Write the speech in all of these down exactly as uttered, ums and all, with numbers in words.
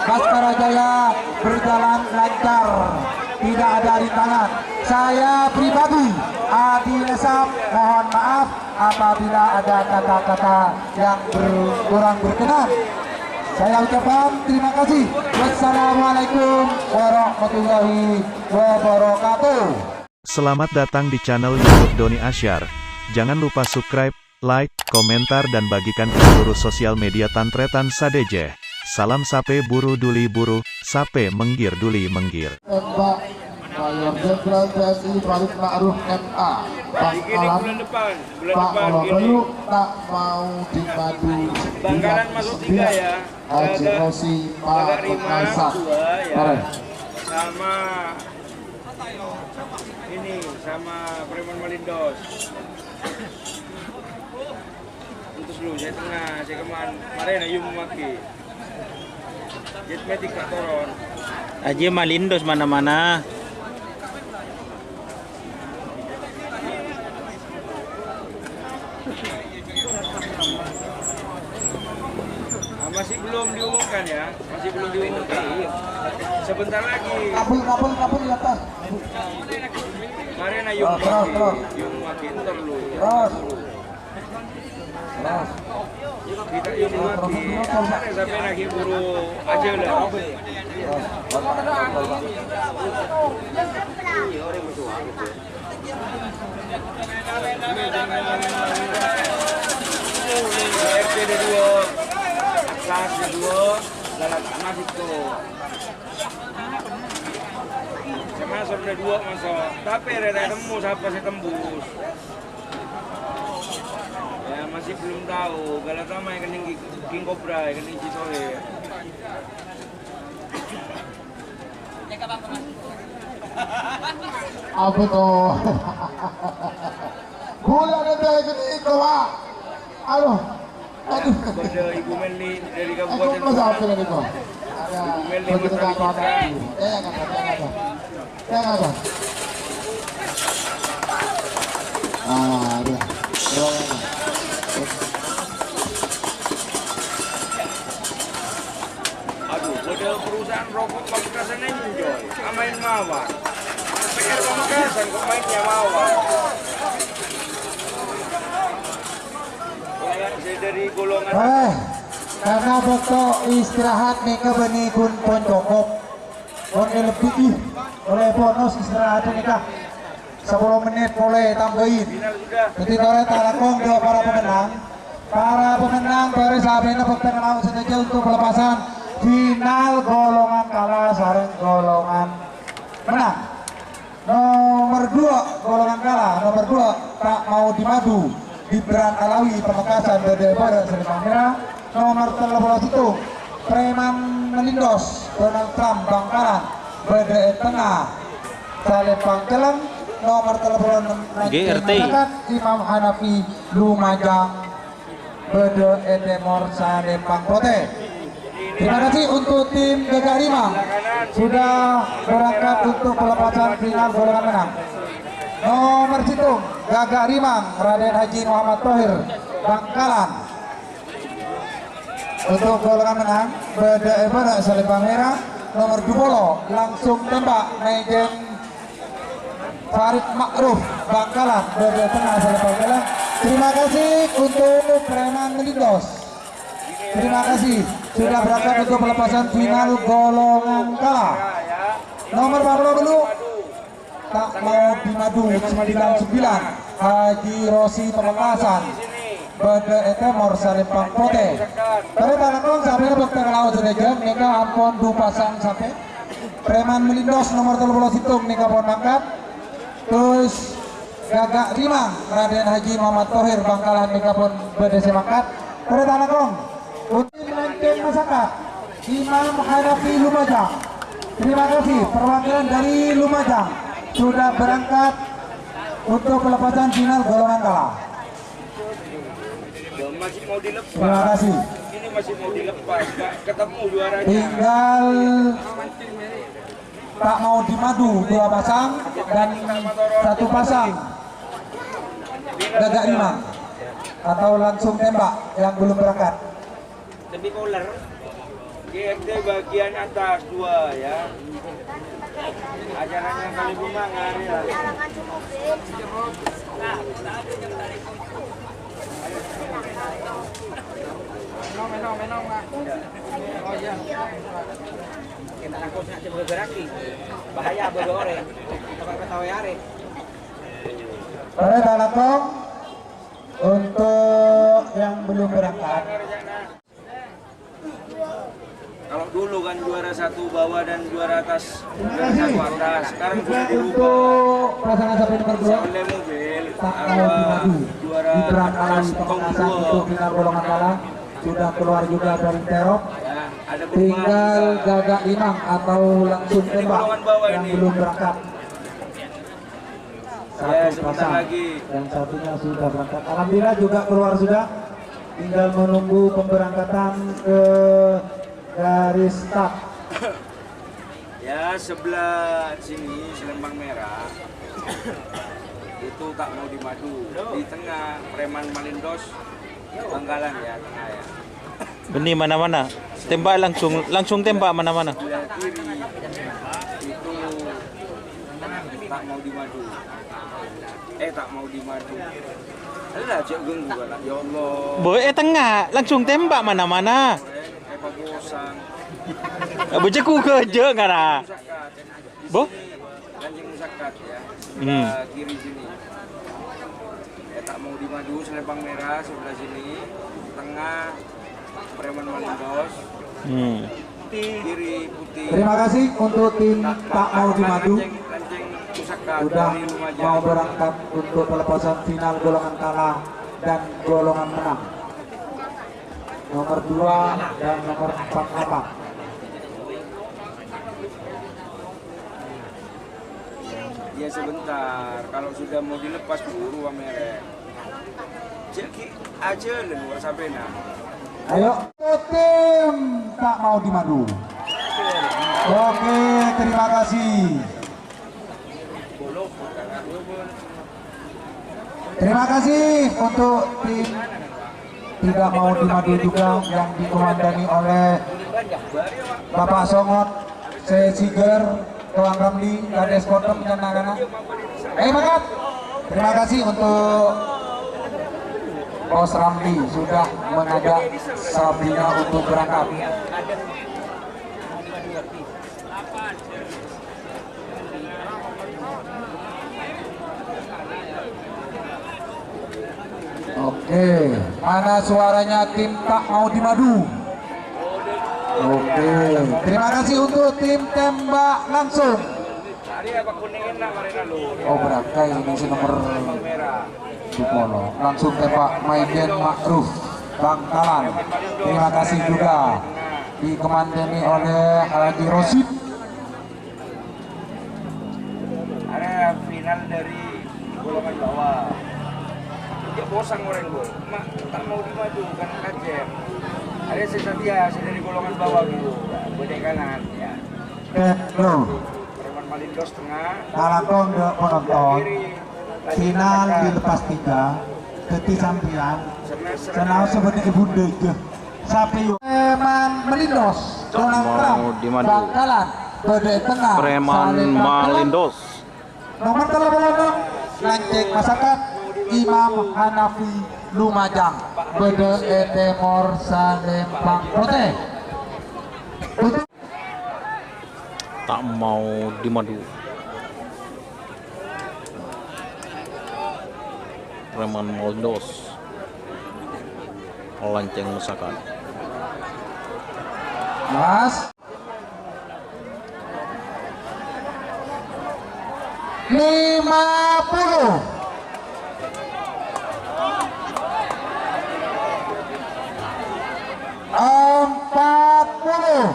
Baskara Jaya berjalan lancar, tidak ada rintangan. Saya pribadi, Adi Lesap, mohon maaf apabila ada kata-kata yang ber-, kurang berkenan. Saya ucapkan terima kasih. Wassalamualaikum warahmatullahi wabarakatuh. Selamat datang di channel YouTube Doni Asyar. Jangan lupa subscribe, like, komentar dan bagikan ke seluruh sosial media tan-tarètan sadhâjâ. Salam sapè buru duli buru, sapè mèngghir duli mèngghir. Tembak Mayor Jenderal T N I Farid Ma'ruf M A. Pangkalan Pak Kolobelu tak mau dimadu sembilan sembilan Haji Rosi Pak Mekasan. Mari. Sama ini sama preman Malindos. Untuk lu, saya tengah, saya keman, kemarin ayo mau maki. Jet metik tak turun. Aji Malindos mana-mana. Nah, masih belum diumumkan ya, masih belum diumumkan. Sebentar lagi. Kabel, kabel, kabel di atas. Kemarin ayo mau maki, ayo mau maki, ntar lu. Kita ayo mau maki. Kemarin sampai lagi buru aja lah. R T ada dua, atas ada dua, dalam tanah itu. Saya masuk ada dua masuk, tapi ada temu siapa saya tembus. Ya masih belum tahu, kalau sama yang kening King Cobra, yang kening Cisohe. Apa to? Bola ada gini itu, Pak. Aduh. Aduh. Kepada Ibu Meli dari Aku Kabupaten masa apa lagi kok? Ibu Meli Begitu Putra nggak apa-apa. Mitra. Eh, nggak apa-apa, nggak apa-apa. Eh, nggak apa. Ah, aduh. Nggak apa-apa. Aduh, pada perusahaan rokok Pamekasan enjoy, main mawar. P R Pamekasan kok mainnya mawar. Saya dari golongan Eh, karena bâkto istirahat nèka bânnè ghun pon cokop. Pon lebbi, olè bonus istirahat nèka. Sapolo mennit polè tambâi. Dhâddhi torè talakong dâ' para pemennang. Para pemennang torè sabâna bâkto ngalao sadhâjâ untuk pelepasan final golongan kala sareng golongan mennang. Nomer dua, golongan kala. Nomer dua, ta' mau dimadu. Gibran Alawi, Pamekasan, bâdâ è bârâ' salèbâng mèra. Nomer tello polo sèttong, Preman Melindos, Donald Trump, Bangkalan, bâdâ è tengnga salèbâng celleng. Nomer tello polo ennem, G R T. Masyarakat, Imam Hanafi, Lumajang, bâdâ è tèmor salèbâng potè. Terima kasih untuk tim Gagak Rimang sudah berangkat untuk pelepasan final golongan mennang. Nomer sèttong, Gagak Rimang, Raden Haji Muhammad Thohir, Bangkalan. Untuk golongan mennang, bâdâ è bârâ' salèbâng mèra, nomer dua polo, langsung tembak, Mèjèng Farid Ma'ruf, Bangkalan, bâdâ è tengnga salèbâng mèra. Terima kasih untuk Preman Melindos. Terima kasih sudah berangkat untuk pelepasan final golongan kala. Nomor empat puluh, ta' mau dimadu, sembilan sembilan, Haji Rosi, Pamekasan, bâdâ è tèmor salèbâng potè. Torè talakong sabâna bâkto ngalao sadhâjâ, nèka ampon du pasang sapè. Preman Melindos nomer tello polo sèttong nèka pon mangkat. Terros Gagak Rimang, Raden Haji Muhammad Thohir, Bangkalan, nèka pon bâdâ sè mangkat. Torè talakong. Untuk tim Masakat, Imam Hanafi, Lumajang. Terima kasih, perwakilan dari Lumajang sudah berangkat untuk pelepasan final golongan kala. Masih mau dilepas. Terima kasih. Ini masih mau dilepas, Pak. Ketemu juaranya. Tinggal tak mau dimadu dua pasang dan satu pasang Gagak Rimang atau langsung tembak yang belum berangkat. Lebih poler. R T bagian atas dua ya. Acaranya kali bunga ngari lah. Menong, menong, menong, Pak. Oh iya. Kita langsung saja bergerak. Bahaya bagi orang. Coba ketahui hari. Para talatong, untuk yang belum berangkat, kalau dulu kan juara satu bawah dan juara atas, juara satu atas. Sekarang sudah dirubah. Untuk pasangan sapi nomor dua, oleh mobil, tak mau apa, dimadu. Juara atas tong dua. Untuk final golongan kalah sudah keluar juga dari terop. Ya, ada perubahan. Tinggal juga gagak imang atau langsung tembak yang belum berangkat. Satu pasang. Yang satunya sudah berangkat. Alhamdulillah juga keluar sudah. Tinggal menunggu pemberangkatan ke garis start. Ya, sebelah sini selempang merah. Itu tak mau dimadu. Di tengah preman Malindos, Bangkalan ya, tengah ya. Bânnè mana-mana. Tembak langsung, langsung tembak mana-mana. Sebelah kiri itu tak mau dimadu. Eh, tak mau dimadu. Alah, cek ganggu kan, ya Allah. Boy, eh, tengah, langsung tembak mana-mana. Eh, paposang. Eh, bocah ku gajah ngara. Bo? Kancing musakat ya. Hmm. Sebelah kiri sini. Ya, tak mau dimadu, selempang merah sebelah sini. Tengah, preman Malindos. Hmm. Kiri, putih. Terima kasih untuk tim tak mau dimadu. Kancing, kancing musakat. Sudah dari Lumajang. Mau berangkat untuk pelepasan final golongan kalah dan golongan menang. Nomor dua dan nomor empat nama. Ya, sebentar, kalau sudah mau dilepas, buru, Pak Mere. Cek ki aja, lho, sampai nah. Ayo, tim tak mau dimadu. Oke, terima kasih. Terima kasih untuk tim tidak mau dimadu juga yang dikomandani oleh Bapak Songot, Sesiger, Tuan Ramli, Kades Kotem, dan anak-anak. Eh, berangkat. Terima kasih untuk Bos Ramli sudah mengajak sapinya untuk berangkat. Oke, mana suaranya tim tak mau dimadu? Oke, terima kasih untuk tim tembak langsung. Oh, berangkai ini si nomor sepuluh. Langsung tembak Maiden Ma'ruf Bangkalan. Terima kasih juga dikomandani oleh Haji Rosid. Area final dari golongan bawah. Dia posang orang, Boy. Mak, tak mau dimadu, kan kajem. Area saya setia, saya dari golongan bawah dulu. Bode kanan, ya. Oke, bro. Preman Malindos tengah. Talatong dek penonton. Kiri. Final dilepas tiga. Dadi sampeyan. Senaos seperti ibu dek. Sapi. Preman Malindos. Donald Trump. Mau dimadu. Bangkalan. Bode tengah. Preman Malindos. Nomor tello puluh ennem, Lanceng Masakat, Imam Hanafi Lumajang, bâdâ è tèmor Salempang Protèh. Tak mau dimadu. Preman Malindos. Lanceng Masakat. Mas. Lima puluh. Empat puluh.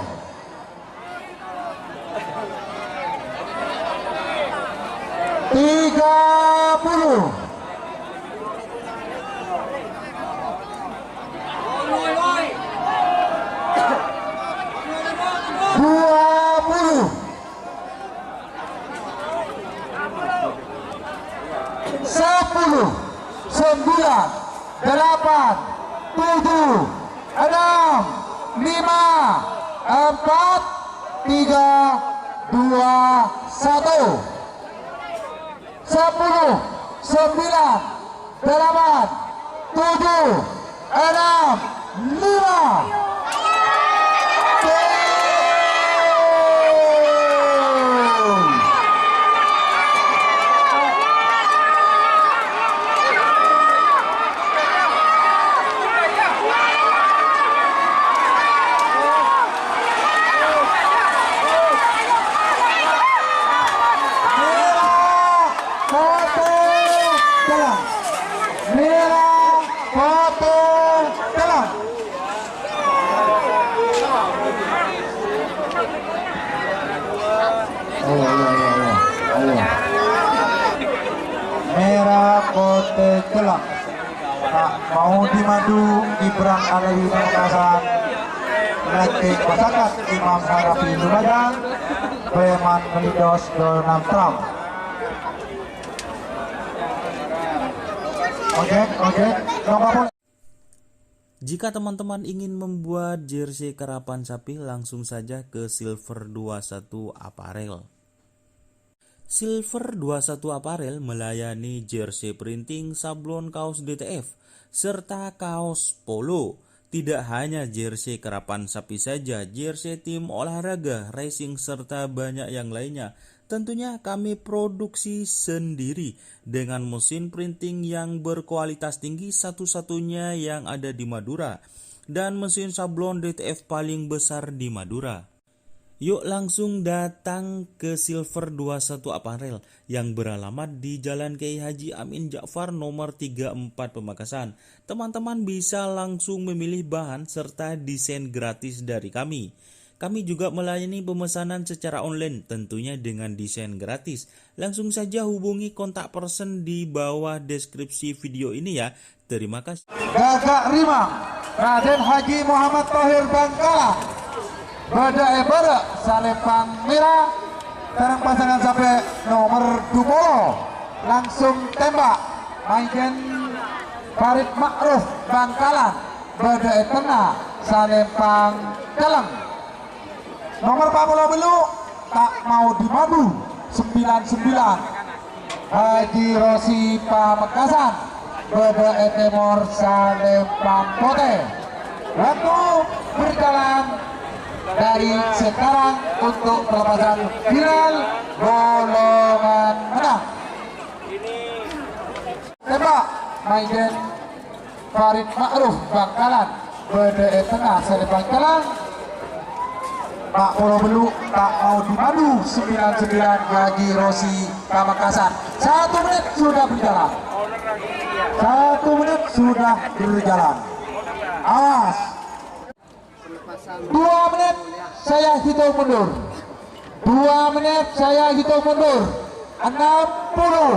Tiga puluh. Dua puluh. Tiga, dua, satu. Sepuluh, sembilan, delapan, tujuh, enam, lima. Merah, putih, celleng. Merah, putih, celleng. Ayo, ayo, ayo, ayo. Ayo. Merah, putih, celleng. Pak Maudi Madu, Gibran Alwi Pamekasan, Laceng Masyarakat Imam Harapi Lumajang, Preman Melidos Donald Trump. Ojek, ojek, nomor pun. Jika teman-teman ingin membuat jersey karapan sapi, langsung saja ke Silver dua satu Apparel. Silver dua satu Apparel melayani jersey printing, sablon kaos D T F, serta kaos polo. Tidak hanya jersey karapan sapi saja, jersey tim olahraga, racing, serta banyak yang lainnya. Tentunya kami produksi sendiri dengan mesin printing yang berkualitas tinggi, satu-satunya yang ada di Madura, dan mesin sablon D T F paling besar di Madura. Yuk langsung datang ke Silver dua satu Apparel yang beralamat di Jalan Kiai Haji Amin Ja'far nomor tiga empat Pamekasan. Teman-teman bisa langsung memilih bahan serta desain gratis dari kami. Kami juga melayani pemesanan secara online, tentunya dengan desain gratis. Langsung saja hubungi kontak person di bawah deskripsi video ini ya. Terima kasih. Gagak rimang, Raden Haji Muhammad Thohir Bangkalan. Bâdâ è bârâ' salempang mèra, sareng pasangan sapè nomer dua puluh. Langsung tembak, Majen Farid Ma'ruf Bangkalan. Bâdâ è tengnga salempang celleng. Nomer empat puluh bellu', Ta' Maudi Madu, sembilan sembilan. Haji Rosi Pamekasan, bâdâ è tèmor salempang potè. Waktu berjalan dari sekarang untuk pelepasan final golongan menang. Tembak, Majen Farid Ma'ruf Bangkalan, bâdâ è tengnga salempang celleng. Empat puluh bellu', Ta' Maudi Madu, sembilan sembilan, Haji Rosi Pamekasan. Satu menit sudah berjalan. Satu menit sudah berjalan. Awas. Dua menit saya hitung mundur. Dua menit saya hitung mundur. Enam puluh.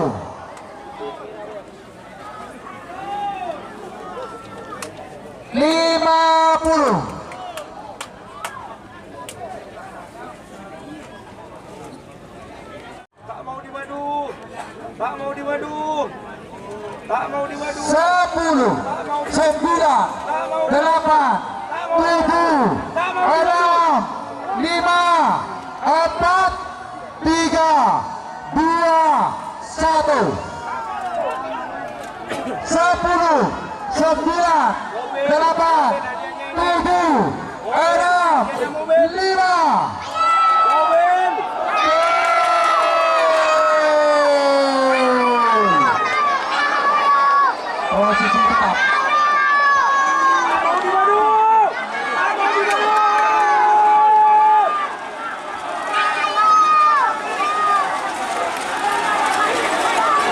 Lima puluh. Ta' Maudi Madu. Ta' Maudi Madu. Ta' Maudi Madu. Sepuluh, sembilan, delapan, tujuh, enam, lima, empat, tiga, dua, satu. Sepuluh, sembilan, delapan, tujuh, enam, lima. Posisi tetap.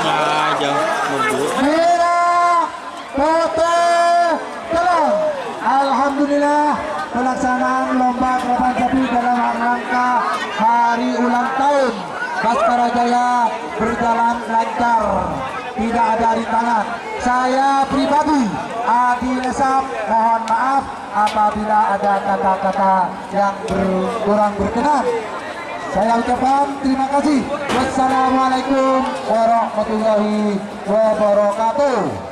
Nah, jauh mundur. Merah, putih, celleng. Alhamdulillah, pelaksanaan lomba karapan sapi dalam rangka hari ulang tahun Baskara Jaya berjalan lancar, tidak ada rintangan. Saya pribadi, Adi Lesap, mohon maaf apabila ada kata-kata yang ber-, kurang berkenan. Saya ucapkan terima kasih. Wassalamualaikum warahmatullahi wabarakatuh.